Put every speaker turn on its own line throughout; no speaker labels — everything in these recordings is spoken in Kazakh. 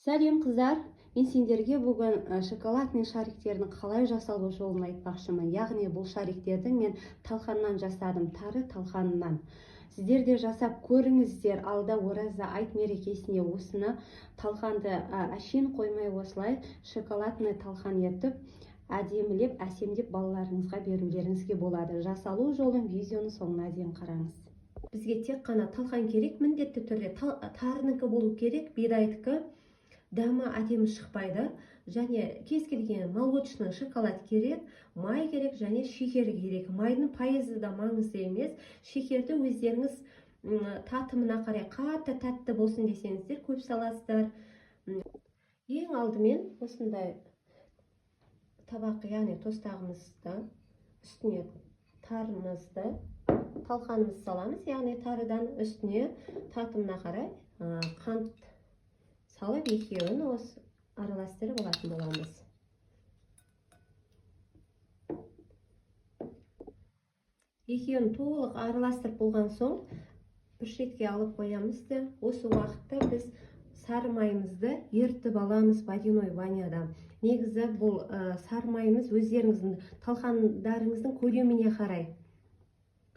Сәлем, қыздар! Мен сендерге бүгін шоколадный шариктердің қалай жасалу жолын айтпақшымын. Яғни бұл шариктерді мен талқаннан жасадым, тары талқанынан. Сіздер де жасап көріңіздер. Алда ораза айт мерекесіне осыны талқанды әшейін қоймай, осылай шоколадный талқан етіп, әдемілеп, әсемдеп балаларыңызға берулеріңізге болады. Жасалу жолын видеоның соңына дейін қараңыз.
Бізге тек қана талқан керек, міндетті түрде тарынікі болу керек, бидайдікі дәмі әдемі шықпайды. Және кез келген молочный шоколад керек, май керек және шекер керек. Майдың пайызы да маңызды емес. Шекерді өздеріңіз татымына қарай, қатты тәтті болсын десеңіздер, көп саласыздар. Ең алдымен осындай табақ, яғни тостағымызды үстіне тарымызды, талқанымызды саламыз, яғни тарыдан үстіне татымына қарай қант салып, екеуін осы араластырып алатын боламыз. Екеуін толық араластырып болған соң, бір шетке алып қоямыз да, осы уақытта біз сары майымызды ерітіп аламыз водяной баняда. Негізі бұл сары майымыз өздеріңіздің талқандарыңыздың көлеміне қарай,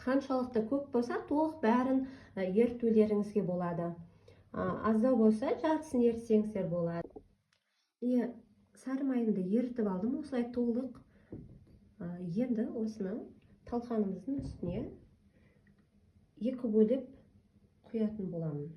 қаншалықты көп болса, толық бәрін ерітулеріңізге болады. Аздау болса, жартысын ерітсеңіздер болады. Міне, сары майымды ерітіп алдым осылай толық. Енді осыны талқанымыздың үстіне екі бөліп құятын боламын.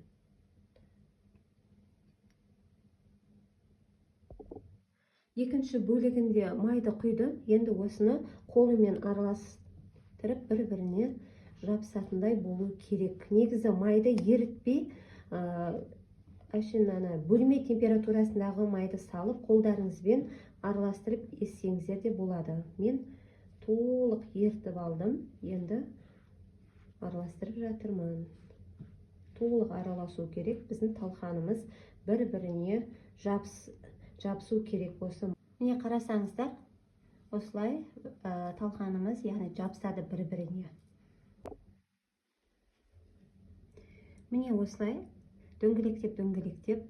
Екінші бөлігінде майды құйдым. Енді осыны қолымен араластырып, бір-біріне жабысатындай болу керек. Негізі майды ерітпей, әшейін ана бөлме температурасындағы майды салып, қолдарыңызбен араластырып езсеңіздер де болады. Мен толық ерітіп алдым, енді араластырып жатырмын. Толық араласу керек, біздің талқанымыз бір-біріне жабысу керек осы. Міне, қарасаңыздар, осылай талқанымыз, яғни жабысады бір-біріне. Міне, осылай дөңгелектеп, дөңгелектеп,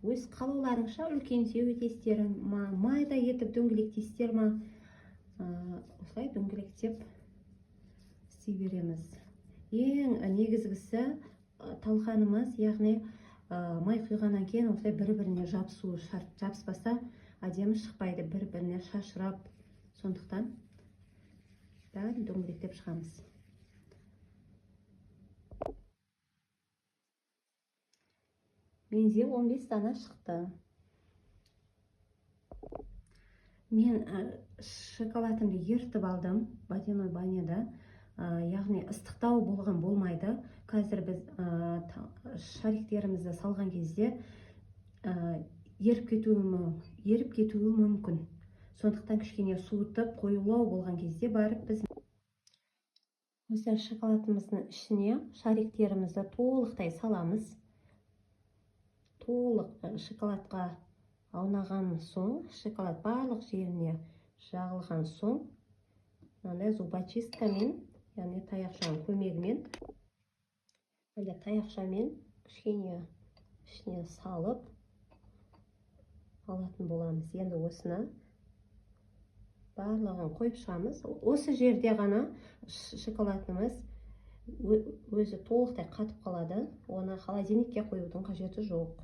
өз қалауларыңша үлкендеу етесіздер ма, майда етіп дөңгелектейсіздер ма, осылай дөңгелектеп істей береміз. Ең негізгісі талқанымыз, яғни май құйғаннан кейін осылай бір-біріне жабысуы шарт. Жабыспаса, әдемі шықпайды, бір-біріне шашырап. Сондықтан бәрін дөңгелектеп шығамыз. Менде 15 дана шықты. Мен шоколадымды ерітіп алдым водяной баняда, яғни ыстықтау болған болмайды. Қазір біз шариктерімізді салған кезде еріп кетуі мүмкін. Сондықтан кішкене суытып, қоюлау болған кезде барып біз осы шоколадымыздың ішіне шариктерімізді толықтай саламыз. Толық шоколадқа аунаған соң, шоколад барлық жеріне жағылған соң, мынандай зубочисткамен, яғни таяқшаның көмегімен, мынандай таяқшамен кішкене ішіне салып алатын боламыз. Енді осыны барлығын қойып шығамыз. Осы жерде ғана шоколадымыз өзі толықтай қатып қалады. Оны холодильникке қоюдың қажеті жоқ.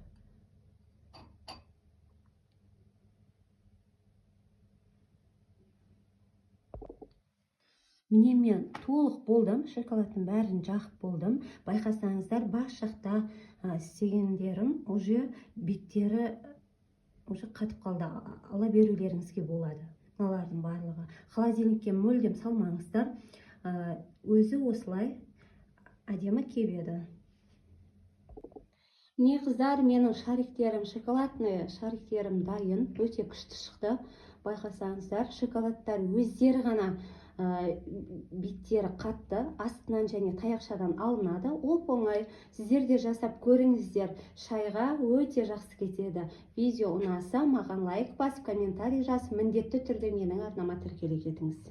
Міне, мен толық болдым, шоколадтың бәрін жағып болдым. Байқасаңыздар, бас жақта істегендерім уже беттері уже қатып қалды, ала берулеріңізге болады. Мыналардың барлығы холодильникке мүлдем салмаңыздар, өзі осылай әдемі кебеді. Міне, қыздар, менің шариктерім, шоколадный шариктерім дайын, өте күшті шықты. Байқасаңыздар, шоколадтар өздері ғана беттері қатты, астынан және таяқшадан алынады, оп оңай. Сіздер де жасап көріңіздер, шайға өте жақсы кетеді. Видео ұнаса, маған лайк басып, комментарий жазып, міндетті түрде менің арнама тіркеле кетіңіз.